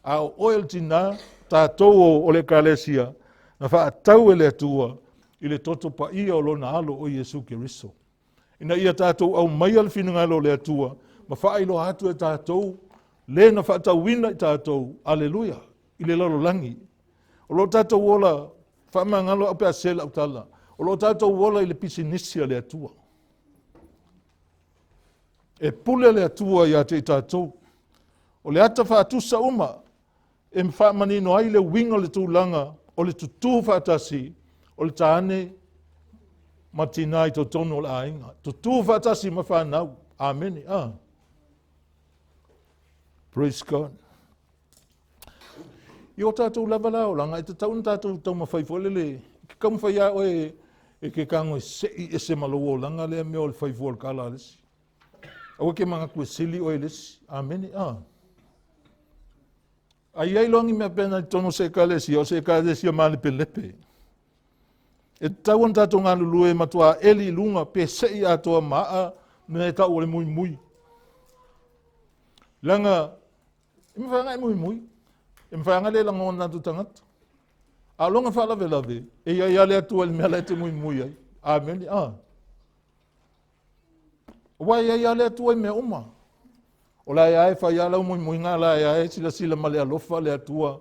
A o oe o le tinā, tatou o le Ekalesia, na faatau e le Atua i le toto paia o lona alo o Iesu Keriso. Ina ia tatou aumaia le finagalo o le Atua ma faailoa atu e tatou le na faatauina i tatou, aleluia, i le lalolagi. O lo o tatou ola, faamagalo au pe a sese lau tala, o lo o tatou ola i le pisinisi a le Atua. E pule le Atua ia te i tatou. O le ata faatusa uma e faamanino ai le uiga o le tulaga o le tutū faatasi o le tāne ma tinā i totonu o le aiga. Tutū faatasi ma fanau. Amene. Ah. Praise God. I o tātou lava la olaga, e tatau ona tātou taumafai foi lele, ke taumafai a oe e ke tago e seʻi ese ma lou olaga lea mea o le fai fua o le kala a le isi. Aua ke manatu e sili oe i le isi. Amene. Ah. A i ai loa ni mea pena i totonu o se ekalesia, o se ekalesia malepelepe. E tatau ona tatou galulue e matuā eli i luga pe seʻi atoa ma aʻa mea e tau o le muimui. Leaga E mafai ona e muimui, e mafai ona le lagona atu tagata. A o lona faalavelave, e i ai lava le Atua i le mea la e te muimui ai. Amene. Ah. Aua e i ai lava le Atua i mea uma. O la e lava e fai lava lau muimuiga, la e lava e silasila ma le alofa le Atua.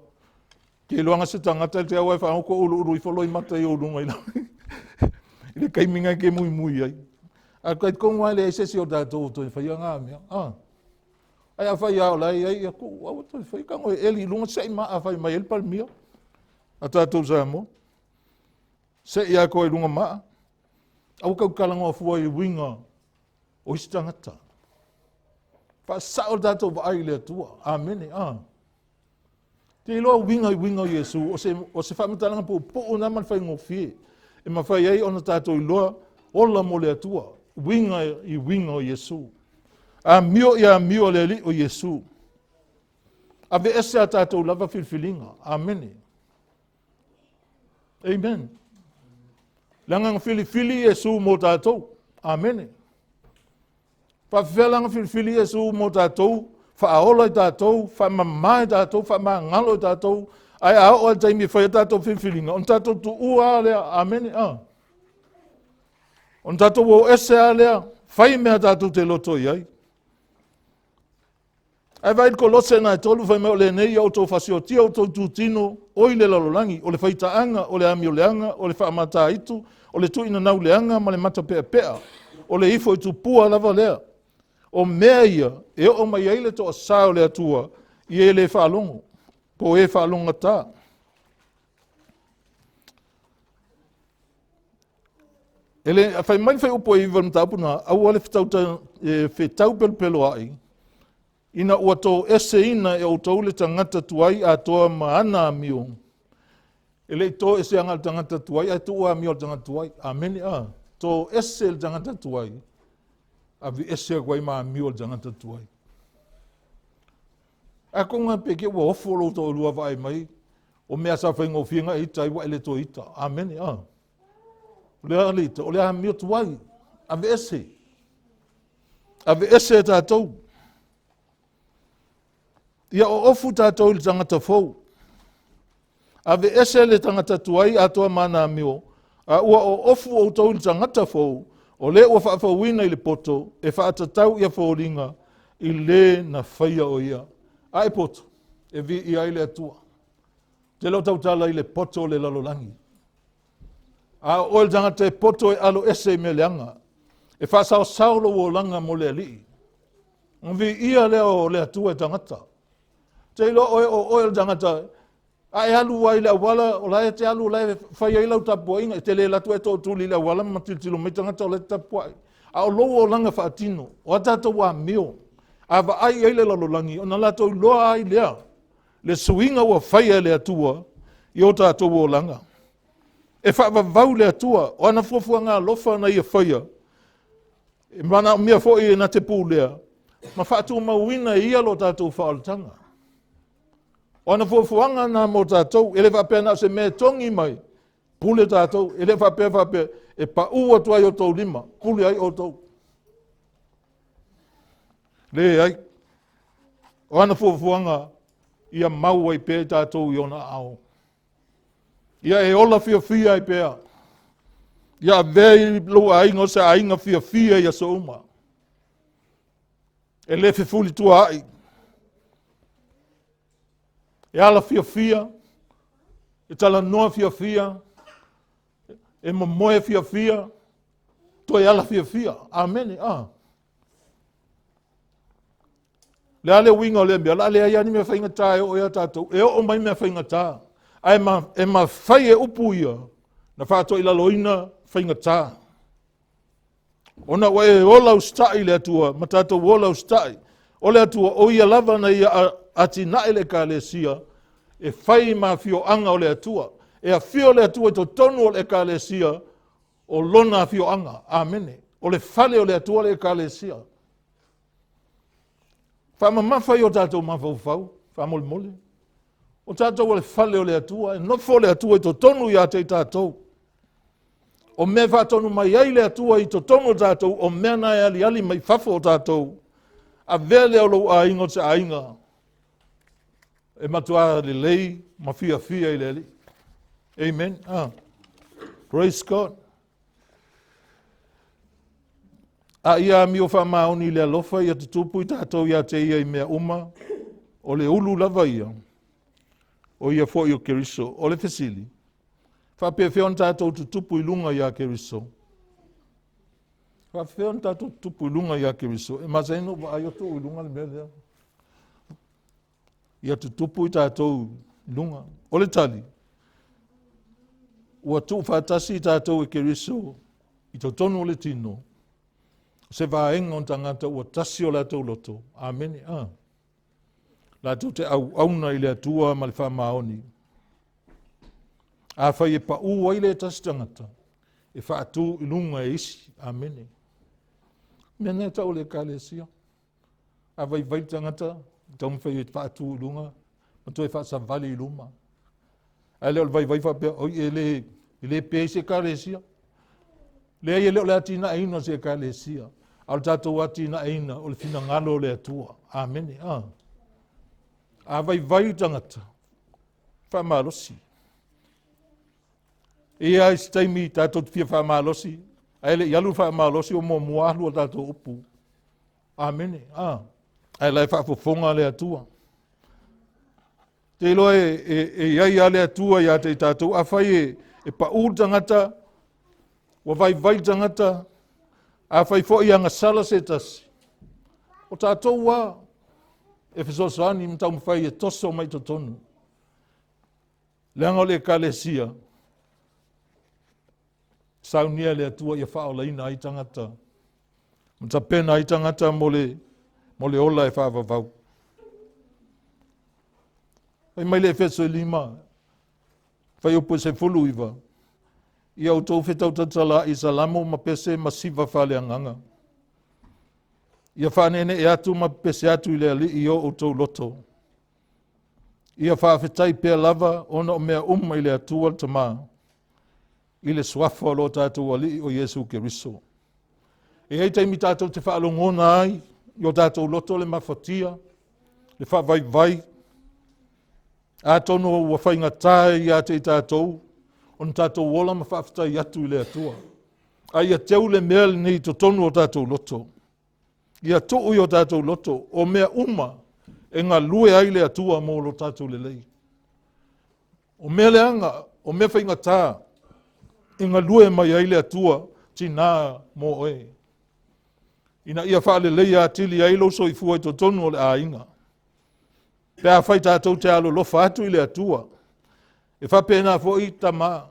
Ke iloaga se tagata te au e whaoko ulu ulu ifo loimata i ou lunga i la. I le taimi ngai ke muimui ai. A kai kongo ai le ai se si o tātou toe whai ngā mea. Ah. Ai a fai a o la e i ai ia kuʻu aua toe fai tago e eli i luga seʻi ma a fai mai ai le Palemia a tatou Samoa. Seʻi a koe i luga maa. Aua kau talanoa fua i uiga o isi tagata. Faasao le tatou vaai i le Atua. Amene. Ah. Te iloa uiga i uiga o Iesu, o se, o se faamatalaga puupuu na ma le faigofie, e mafai ai ona tatou iloa ola mo le Atua, uiga i uiga o Iesu. Amio i amio a le Alii o Iesu. Aveese a tatou lava filifiliga. Amene. Amen. Leaga na filifili Iesu mo tatou. Amene. Faafefea la na filifili Iesu mo tatou, faaola i tatou, faamama i tatou, faamagalo i tatou, ae a oo lava i le taimi e fai ai tatou filifiliga, ona tatou tuua lava lea. Amene. A. Ona tatou o ese lava lea, fai mea tatou te loto i ai. Ae vaai i le Kolose na e tolu fai mai o lenei ia outou fasiotia outou itutino oi le lalolagi, o le faitaaga, o le amioleaga, o le faamataitu, o le tuuinanau leaga ma le matapeapea, o le ifo i tupua lava lea. O mea ia e oo mai ai le toasa o le Atua i e le faalogo, po o e faalogogata. E le, fai mai le fuaiupu e 9 o le mataupu lena, aua le fetau pelopeloa'i ina ua toeseina e outou le tagata tuai atoa ma ana amio. E le i toeseina le tagata tuai ae tuu amio a le tagata tuai. Amene. A. Toese le tagata tuai, aveese atu ai ma amio a le tagata tuai. Ae konga pe ke ua ofo lou toalua vaai mai, o mea sa faigofie na e ita ai ua e le toe ita. Amene. A. O le a le ita, o le amio tuai, aveese. Aveese e tatou. Ia oofu tatou i le tagata fou. Aveese le tagata tuai atoa ma ana amio, a ua oofu outou i le tagata fou, o le ua faafouina i le poto e faatatau ia foliga i le na faia o ia. A e poto, e viia ai le Atua. Te le o tautala i le poto o le lalolagi. A o oe le tagata e poto e alo ese i mea leaga, e faasaosao lou olaga mo le Alii. Ona viia lea o le Atua e tagata. Te iloa oe o oe o le tagata, a e alu ai i le auala, o la e te alu, o la e fai ai lau tapuaiga, e te le alu atu e tootuli i le auala ma tilotilo mai tagata o la e te tapuai. A o lou olaga faatino, o a tatou amio, a vaai i ai le lalolagi, ona latou iloa ai lea le suiga ua faia e le Atua i o tatou olaga. E faavavau le Atua, o ana fuafuaga alofa na ia faia, e manaomia foi e na te pulea, ma faatumauina e ia lo tatou faaolataga. O ana fuafuaga na mo tatou, e le faapea na o se mea e togi mai, pule tatou, e le faapea faapea, e pau atu ai outou lima, pule ai outou. Leai. O ana fuafuaga, ia mau ai pea tatou i ona aao. Ia e ola fiafia ai pea. Ia avea i lou aiga o se aiga fiafia i aso uma. E le fefulitua ai. E ala fiafia, e talanoa fiafia, e momoe fiafia, toe ala fiafia. Amene. Ah. Le a le uiga o lea mea, o le a leai lava ni mea faigata e oo ia tatou. E oo mai mea faigata, ae e mafai e upu ia na faatoilaloina faigata. Ona ua e ola usitai i le Atua ma tatou ola usitai. O le Atua, o ia lava na ia atinae le Ekalesia e fai ma afioaga o le Atua. E afio le Atua i totonu o le Ekalesia o lona afioaga. Amene. O le fale o le Atua le Ekalesia. Faamamafa i o tatou mafaufau, faamolemole. O tatou o le fale o le Atua, e nofo le Atua i totonu ia te i tatou. O mea e faatonu mai ai le Atua i totonu o tatou, o mea na e aliali mai fafo o tatou. Avea lea o lou aiga o se aiga e matua lelei ma fiafia i le Alii. Amen. Ah. Praise God. A ia amio faamaoni i le alofa ia tutupu i tatou ia te ia i mea uma, o le ulu lava ia, o ia foi o Keriso. O le fesili, faapefea ona tatou tutupu i luga ia Keriso? Faapefea ona tatou tutupu i luga ia Keriso? E masani ona ou vaai atu i luga le mea lea. Ia tutupu i tatou i luga. O le tali, ua tuufaatasi i tatou e Keriso i totonu o le tino, se vaega o tagata ua tasi o latou loto. Amene. Ah. Latou te auauna i le Atua ma le faamaoni. Afai e paū ai le tasi tagata, e faatū i luga e isi. Amene. Mea na e tau o le Ekalesia. A vaivai le tagata, taumafai e faatū i luga, ma toe faasavali i luma. Ae le o le vaivai faapea, oi, e le pe ai se Ekalesia. Leai, e le o le atinaeina o se Ekalesia, a o le tatou atinaeina o le finagalo o le Atua. Amene. Ah. A vaivai le tagata, faamalosi. E i ai se taimi tatou te fia faamalosi, ae le i alu le faamalosi o muamua alu a tatou upu. Amene. Ah. Ae la e faafofoga le Atua. Te iloa e i ai lava le Atua ia te i tatou. Afai e pau le tagata, ua vaivai le tagata, afai foi e agasala se tasi, o tatou lava e fesoasoani ma taumafai e toso mai totonu. Leaga o le Ekalesia, saunia e le Atua ia faaolaina ai tagata, ma tapena ai tagata mo le ola e faavavau. Fai mai le Efeso e 5, fuaiupu e 19, ia outou fetau-tautalaai i salamo ma pese ma siva faaleagaga. Ia faaneenee atu ma pepese atu i le Alii i o outou loto. Ia faafetai pea lava ona o mea uma i le Atua le Tama, i le suafa o lo tatou Alii o Iesu Keriso. E i ai taimi tatou te faalogona ai i o tatou loto le mafatia, le faavaivai, atonu ua faigata ia te i tatou ona tatou ola ma faafetai atu i le Atua. A ia teu le mea lenei i totonu o tatou loto. Ia tuu i o tatou loto o mea uma e galue ai le Atua mo lo tatou lelei. O mea leaga, o mea faigata, e galue mai ai le Atua tina mo oe, ina ia faaleleia atili ai lou soifua i totonu o le aiga. Pe afai tatou te alolofa atu i le Atua, e faapena foi tama,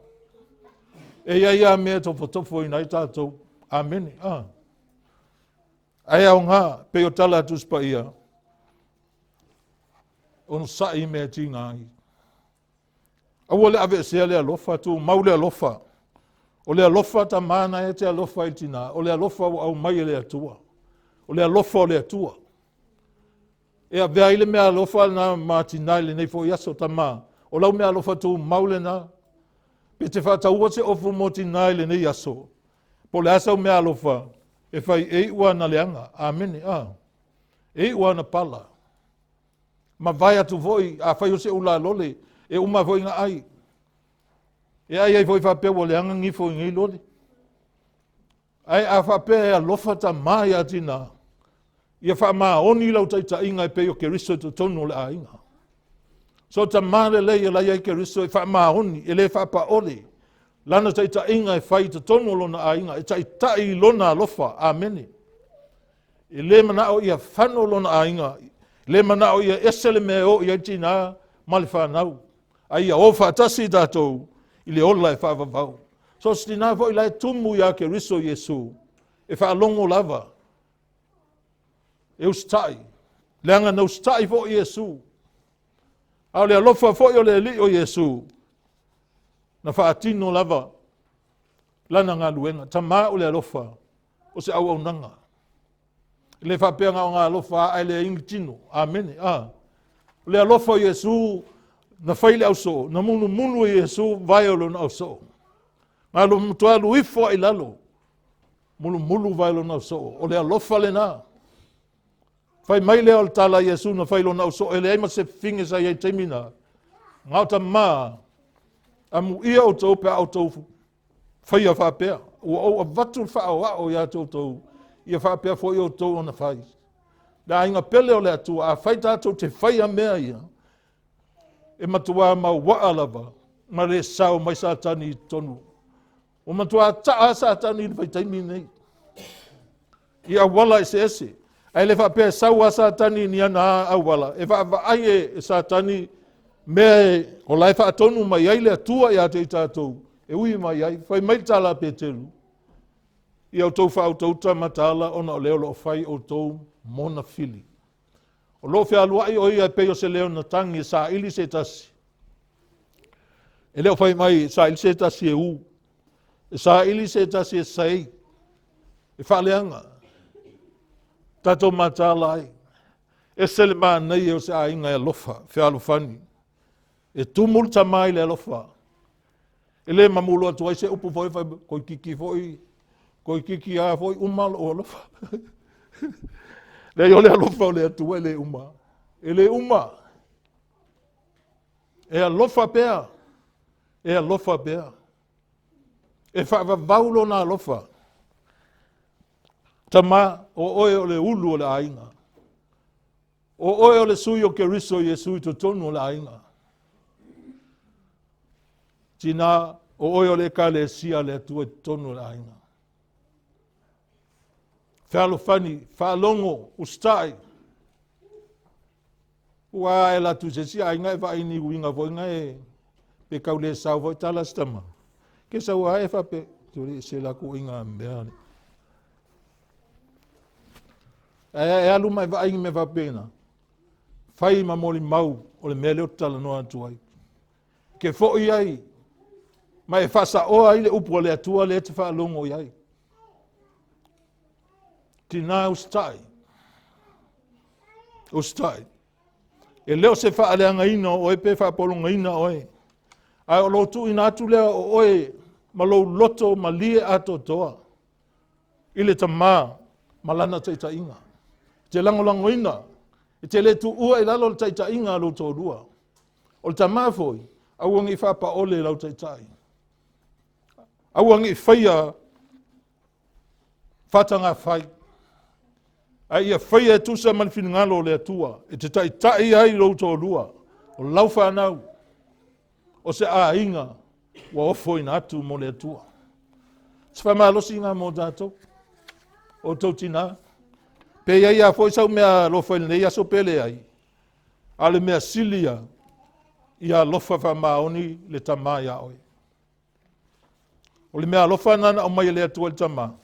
e i ai lava mea e tofotofoina ai tatou. Amene. Ae aoga, pei o tala a Tusi Paia, onosai i mea e tiga ai. Aua le aveesea le alofa, tumau le alofa. O le alofa tama na e te alofa i tina, o le alofa ua aumai e le Atua. O le alofa o le Atua. E avea ai le mea alofa lena ma tina i lenei foi aso tama. O lau mea alofa tumau lena. Pe te faataua se ofu mo tina i lenei aso. Po o le a sau mea alofa, e fai e iu ana leaga. Amene. E iu ana pala. Mavae atu foi, a fai o se ulalole, e uma foi na ai. E ai ai foi faapea ua leaga gifo i nei lole. Ae a faapea e alofa tama ia tina, ia faamaoni lau taitaiga e pei o Keriso i totonu o le aiga. So tama lelei e lai ai Keriso e faamaoni, e le faapaole lana taitaiga e fai i totonu o lona aiga, e taitai i lona alofa. Amene. E le manao ia fano lona aiga, le manao ia ese le mea e o i ai tina ma le fanau, a ia o faatasi i tatou i le ola e faavavau. So se tina foi la e tumu ia Keriso Iesu, e faalogo lava, e usitai, leaga na usitai foi Iesu. A o le alofa foi o le Alii o Iesu, na faatino lava lana galuega. Tama o le alofa, o se auaunaga. E le faapea na o ngā alofa ae le ingi tino. Amene. O le alofa o Iesu, na fai le ausoo, na mulumulu e Iesu vae o lona ausoo. Ngā lo matua alu ifo ai lalo, mulumulu vae lona ausoo. O le alofa lena. Fai mai lea o le tala a Iesu na fai lona ausoo, e leai ma se fine sa iai taimi na. Ngā o tama, amuia outou pe a outou faia faapea. Ua ou avatu le faaoao ia te outou, ia faapea foi outou ona fai. Le aiga pele o le Atua, a fai tatou te faia mea ia, e matua mauaa lava, ma le sao mai Satani i totonu. Ua matua taa Satani i le vaitaimi nei, i auala eseese. Ae le faapea e sau a Satani ni ana auala, e vaavaai e Satani mea o la e faatonu mai ai le Atua ia te i tatou, e ui mai ai. Fai mai le tala a Peteru, ia outou faautauta mataala ona o lea o lo o fai outou mona fili. O lo o fealuai o ia e pei o se leo na tangi e saili se tasi. E le o fai mai e saili se tasi e u, e saili se tasi e saei, e faaleaga. Tatou mataala ai. Ese le manaia o se aiga e alofa, fealofani. E tumu le tama i le alofa. E le mamulo atu ai se upu foi, fai, koikiki foi, koikiki a foi uma lou alofa. Leai o le alofa o le Atua e le uma. E le uma. E alofa pea. E alofa pea. E faavavau lona alofa. Tama, o oe o le ulu o le aiga. O oe o le sui o Keriso Iesu i totonu o le aiga. Tina, o oe o le ekalesia a le Atua i totonu o le aiga. Fealofani, faalogo, usitai. Ua ae alu atu i se isi aiga e vaai ni uiga foi na e pe tau le sao foi tala si tama. Ke sau ae faapea, tuli se la kuiga mea. Ae e alu ma e vaai ni mea faapena. Fai ma molimau o le mea lea ou te talanoa atu ai. Ke foi ai ma e faasaoa ai le upu a le Atua lea e te faalogo i ai. Tina usitai. Usitai. E le o se faaleagaina o oe pe faapologaina oe, ae o lou tuuina atu lea o oe ma lou loto malie atoatoa i le Tama ma lana taitaiga. E te lagolagoina, e te le tuua i lalo le taitaiga a lou toalua. O le tama foi, aua ne i faapaole lau taitai. Aua ne i faia faatagafai, ae ia faia e tusa ma le finagalo o le Atua, e te taitai ai lou toalua, o lau fanau, o se aiga ua ofoina atu mo le Atua. Se faamalosiga mo tatou, outou tinā. Pe i ai lava foi sau mea alofa i lenei aso pe leai, a o le mea sili ia, ia alofa faamaoni le tama ia oe. O le mea alofa lena na aumai e le Atua i le tama.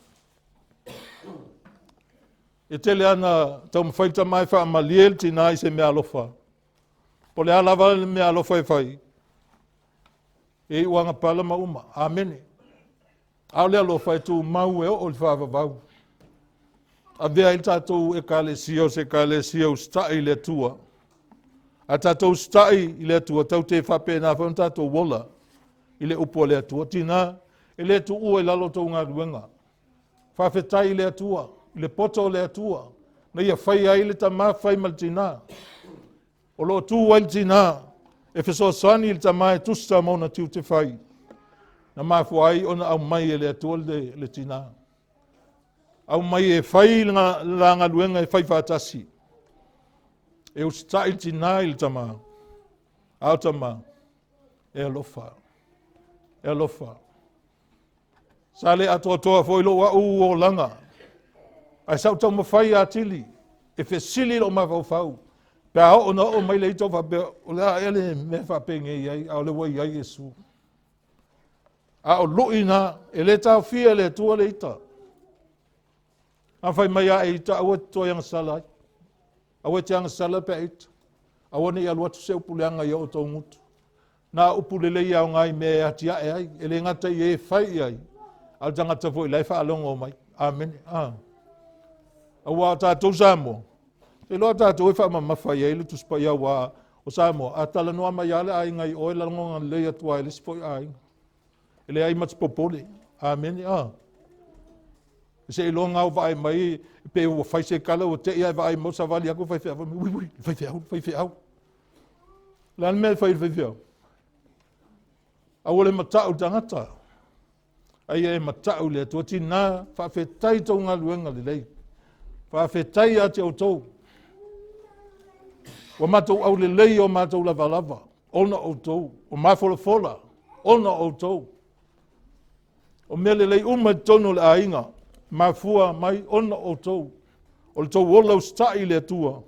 E tele ana taumafai le tama e faamalie le tinā i se mea alofa. Po o le a lava le mea alofa e fai, e iu agapala ma uma. Amene. A o le alofa e tumau e oo i le faavavau. Avea ai le tatou ekalesia o se ekalesia usitai i le Atua. A tatou usitai i le Atua, tatou te faapena foi ona tatou ola i le upu a le Atua. Tina, e le tuua i lalo tou galuega. Faafetai i le Atua, i le poto o le Atua, na ia faia ai le tama fai ma le tina. O lo o tu ai le tina e fesoasoani i le tama e tusa ma ona tiute fai. Na mafua ai ona aumai e le Atua le tina. Aumai e fai la galuega e fai faatasi. E usitai le tina i le tama, a o tama e alofa, e alofa. Sa le atoatoa foi lou au olaga, ae sa ou taumafai atili e fesili lou mafaufau pe a oo na oo mai le ita faapea, o le a ea le mea faapenei ai, a o le ua i ai Iesu. A o lui na, e le taofia e le Atua le ita. A fai mai a e ita, aua e te toe agasala ai. Aua e te agasala pe a ita. Aua ne i alu atu se upu leaga i o outou gutu. Na upu lelei e aoga i mea e atiae ai, e le gata i e fai i ai, a o le tagata foi la e faalogo mai. Amene. Ah. Aua o tatou Samoa, e iloa tatou e faamamafa i ai le Tusi Paia, aua o Samoa, a talanoa mai lava le aiga i oe, lagona lelei atu lava i le isi foi aiga. E leai ma te popole. Amene. Ah. Seiloga o vaai mai pe ua fai se tala ua te i ae vaai mai savali atu faifeau fai mai, ui ui, faifeau, faifeau. O le a le mea e fai i le faifeau? Aua le matau le tagata. Aia e matau le Atua. Tina, faafetai tou galuega lelei. Faafetai ia te outou. Ua matou aulelei o matou lavalava, ona outou. O mafolafola, ona outou. O mea lelei uma i totonu o le aiga, mafua mai ona outou. O le tou ola usitai i le Atua,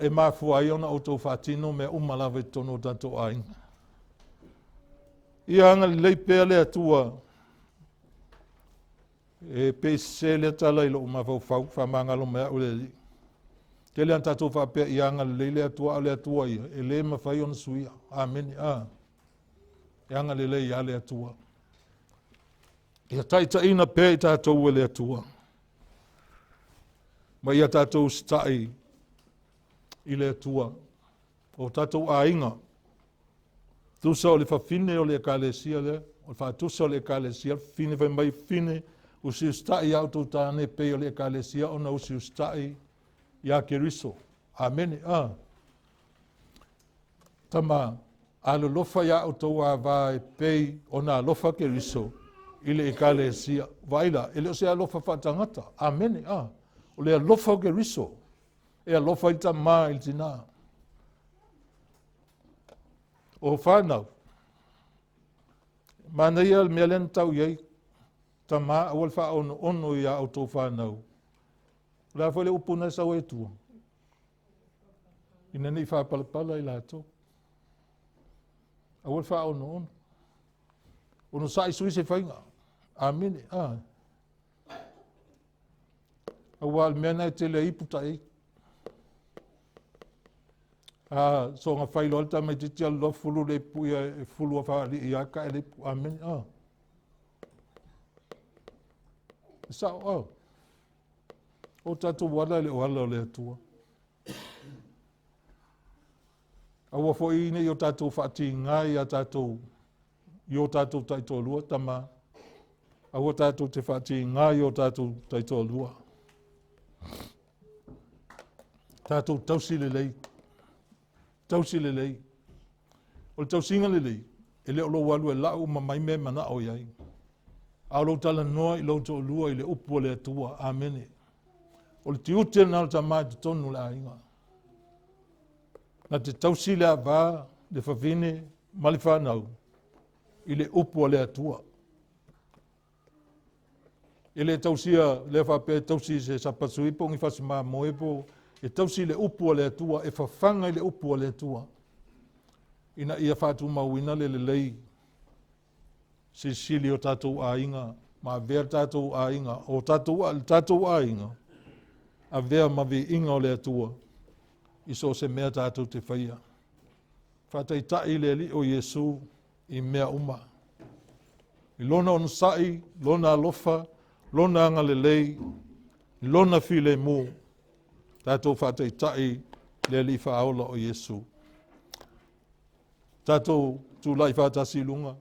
e mafua ai ona outou faatino mea uma lava i totonu o tatou aiga. Ia agalelei pea le Atua. E pei sese lea tala i lou mafaufau, faamagalo mai au le Alii. Tele ana tatou faapea ia agalelei le Atua, a o le Atua ia, e le mafai ona suia. Amene. A. E agalelei lava le Atua. Ia taitaiina pea i tatou e le Atua. Ma ia tatou usitai i le Atua. O tatou aiga, tusa o le fafine o le ekalesia lea, o le faatusa o le ekalesia, le fafine fai mai, fafine, usiusitai ia outou tāne pei o le ekalesia ona usiusitai ia Keriso. Amene. A. Tama, alolofa ia outou ava e pei ona alofa Keriso i le ekalesia. Vaai la, e le o se alofa faatagata. Amene. A. O le alofa o Keriso e alofa ai le tamā i le tinā. O whānau, manaia le mea lea na tau i ai, tamā aua le faaonoono i a outou whānau. O le a foi le upu na e sau ai tua? Ina ne i faapalapala i latou. Aua le faaonoono. Onosa'i sui se faiga. Amene. Ah. Aua o le mea lena e tele ai ipu taei. A soona fai loa le tamaitiiti alu loa fulu le ipu ia e fulu faalii lava tae le ipu. Amene. Ah. E sa'o ah. O tatou ala e le o ala o le Atua. Aua foi ne i o tatou faatiga i a tatou i o tatou taitoalua tama. Aua tatou te faatiga i o tatou taitoalua. Tatou tausi lelei. Tausi lelei. O le tausiga lelei, e le o lou alu e lau uma mai mea e manao i ai. A o lou talanoa i lou toalua i le upu a le Atua. Amene. O le tiute lena o le tama i totonu o le aiga. Na te tausi le ava, le vavine ma le fanau i le upu a le Atua. E le tausia lea faapea e tausi i se sapasui po o ni fasi mamoe po e tausi i le upu a le Atua, e fafaga i le upu a le Atua ina ia faatumauina le lelei silisili o tatou aiga ma avea le tatou aiga o tatou le tatou aiga avea ma viiga o le Atua i so o se mea tatou te faia. Faataitai le Alii o Iesu i mea uma. I lona onosai, lona alofa, lona agalelei, lona filemu, tatou faataitai le Alii Faaola o Iesu. Tatou tulai faatasi i luga.